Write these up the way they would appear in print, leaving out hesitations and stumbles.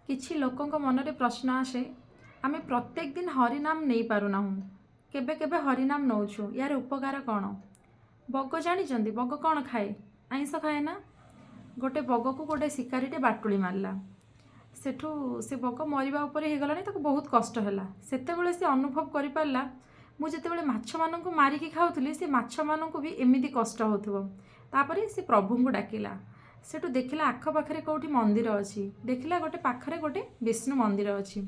କିଛି ଲୋକଙ୍କ ମନରେ ପ୍ରଶ୍ନ ଆସେ, ଆମେ ପ୍ରତ୍ୟେକ ଦିନ ହରିନାମ ନେଇପାରୁନାହୁଁ, କେବେ କେବେ ହରିନାମ ନେଉଛୁ, ୟାର ଉପକାର କ'ଣ? ବଗ ଜାଣିଛନ୍ତି? ବଗ କ'ଣ ଖାଏ? ଆଇଁଷ ଖାଏ ନା? ଗୋଟେ ବଗକୁ ଗୋଟେ ଶିକାରୀଟେ ବାଟୁଳି ମାରିଲା। ସେଠୁ ସେ ବଗ ମରିବା ଉପରେ ହେଇଗଲାଣି, ତାକୁ ବହୁତ କଷ୍ଟ ହେଲା। ସେତେବେଳେ ସେ ଅନୁଭବ କରିପାରିଲା, ମୁଁ ଯେତେବେଳେ ମାଛମାନଙ୍କୁ ମାରିକି ଖାଉଥିଲି, ସେ ମାଛମାନଙ୍କୁ ବି ଏମିତି କଷ୍ଟ ହେଉଥିବ। ତାପରେ ସେ ପ୍ରଭୁଙ୍କୁ ଡାକିଲା। ସେଠୁ ଦେଖିଲା ଆଖପାଖରେ କେଉଁଠି ମନ୍ଦିର ଅଛି। ଦେଖିଲା ଗୋଟେ ପାଖରେ ଗୋଟେ ବିଷ୍ଣୁ ମନ୍ଦିର ଅଛି।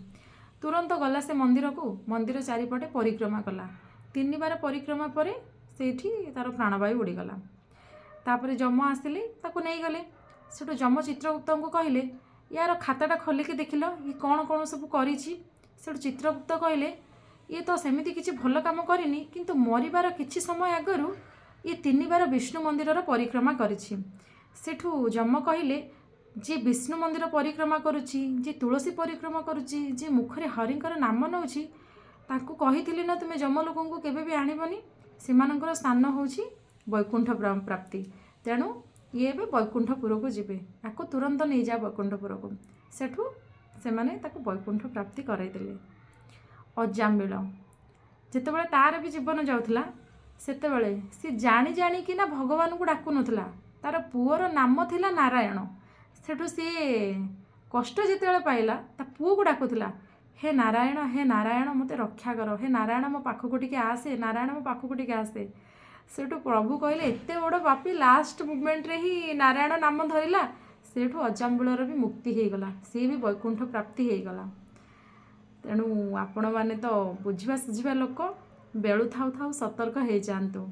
ତୁରନ୍ତ ଗଲା ସେ ମନ୍ଦିରକୁ। ମନ୍ଦିର ଚାରିପଟେ ପରିକ୍ରମା କଲା। ତିନିବାର ପରିକ୍ରମା ପରେ ସେଇଠି ତାର ପ୍ରାଣବାୟୁ ଉଡ଼ିଗଲା। ତାପରେ ଯମ ଆସିଲେ, ତାକୁ ନେଇଗଲେ। ସେଠୁ ଯମ ଚିତ୍ରଗୁପ୍ତଙ୍କୁ କହିଲେ, ୟାର ଖାତାଟା ଖୋଲିକି ଦେଖିଲ, ଇଏ କ'ଣ କ'ଣ ସବୁ କରିଛି? ସେଠୁ ଚିତ୍ରଗୁପ୍ତ କହିଲେ, ଇଏ ତ ସେମିତି କିଛି ଭଲ କାମ କରିନି, କିନ୍ତୁ ମରିବାର କିଛି ସମୟ ଆଗରୁ ଇଏ ତିନିବାର ବିଷ୍ଣୁ ମନ୍ଦିରର ପରିକ୍ରମା କରିଛି। ସେଠୁ ଯମ କହିଲେ, ଯିଏ ବିଷ୍ଣୁ ମନ୍ଦିର ପରିକ୍ରମା କରୁଛି, ଯିଏ ତୁଳସୀ ପରିକ୍ରମା କରୁଛି, ଯିଏ ମୁଖରେ ହରିଙ୍କର ନାମ ନେଉଛି, ତାଙ୍କୁ କହିଥିଲି ନା ତୁମେ ଯମ ଲୋକଙ୍କୁ କେବେ ବି ଆଣିବନି, ସେମାନଙ୍କର ସ୍ଥାନ ହେଉଛି ବୈକୁଣ୍ଠ ପ୍ରାପ୍ତି। ତେଣୁ ଇଏ ଏବେ ବୈକୁଣ୍ଠପୁରକୁ ଯିବେ, ଆକୁ ତୁରନ୍ତ ନେଇଯା ବୈକୁଣ୍ଠପୁରକୁ। ସେଠୁ ସେମାନେ ତାକୁ ବୈକୁଣ୍ଠ ପ୍ରାପ୍ତି କରାଇଦେଲେ। ଅଜାମିଳ, ଯେତେବେଳେ ତାର ବି ଜୀବନ ଯାଉଥିଲା, ସେତେବେଳେ ସେ ଜାଣି ଜାଣିକିନା ଭଗବାନଙ୍କୁ ଡାକୁନଥିଲା। ତାର ପୁଅର ନାମ ଥିଲା ନାରାୟଣ। ସେଠୁ ସିଏ କଷ୍ଟ ଯେତେବେଳେ ପାଇଲା, ତା ପୁଅକୁ ଡାକୁଥିଲା, ହେ ନାରାୟଣ, ହେ ନାରାୟଣ, ମୋତେ ରକ୍ଷା କର, ହେ ନାରାୟଣ, ମୋ ପାଖକୁ ଟିକେ ଆସେ, ନାରାୟଣ, ମୋ ପାଖକୁ ଟିକେ ଆସେ। ସେଠୁ ପ୍ରଭୁ କହିଲେ, ଏତେ ବଡ଼ ପାପି ଲାଷ୍ଟ ମୁମେଣ୍ଟରେ ହିଁ ନାରାୟଣ ନାମ ଧରିଲା। ସେଇଠୁ ଅଜାମିଳର ବି ମୁକ୍ତି ହେଇଗଲା, ସିଏ ବି ବୈକୁଣ୍ଠ ପ୍ରାପ୍ତି ହେଇଗଲା। ତେଣୁ ଆପଣମାନେ ତ ବୁଝିବା ସୁଝିବା ଲୋକ, ବେଳୁ ଥାଉ ଥାଉ ସତର୍କ ହେଇଯାଆନ୍ତୁ।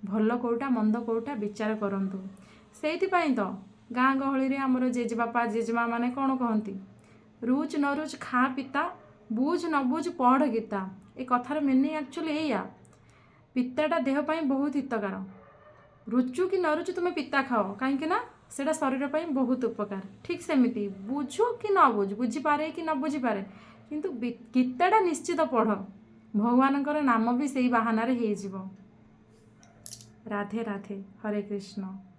ଭଲ କେଉଁଟା, ମନ୍ଦ କେଉଁଟା ବିଚାର କରନ୍ତୁ। ସେଇଥିପାଇଁ ତ ଗାଁ ଗହଳିରେ ଆମର ଜେଜେବାପା ଜେଜେମା ମାନେ କ'ଣ କହନ୍ତି? "ରୁଚ୍ ନ ରୁଚ୍ ଖା ପିତା, ବୁଝ ନ ବୁଝ ପଢ଼ ଗୀତା।" ଏ କଥାର ମିନିଂ ଆକ୍ଚୁଆଲି ଏଇଆ, ପିତାଟା ଦେହ ପାଇଁ ବହୁତ ହିତକାର। ରୁଚୁ କି ନ ରୁଚୁ, ତୁମେ ପିତା ଖାଅ, କାହିଁକି ନା ସେଇଟା ଶରୀର ପାଇଁ ବହୁତ ଉପକାର। ଠିକ୍ ସେମିତି ବୁଝୁ କି ନ ବୁଝୁ, ବୁଝିପାରେ କି ନ ବୁଝିପାରେ, କିନ୍ତୁ ଗୀତାଟା ନିଶ୍ଚିତ ପଢ଼। ଭଗବାନଙ୍କର ନାମ ବି ସେଇ ବାହାନାରେ ହେଇଯିବ। ରାଧେ ରାଧେ, ହରେ କୃଷ୍ଣ।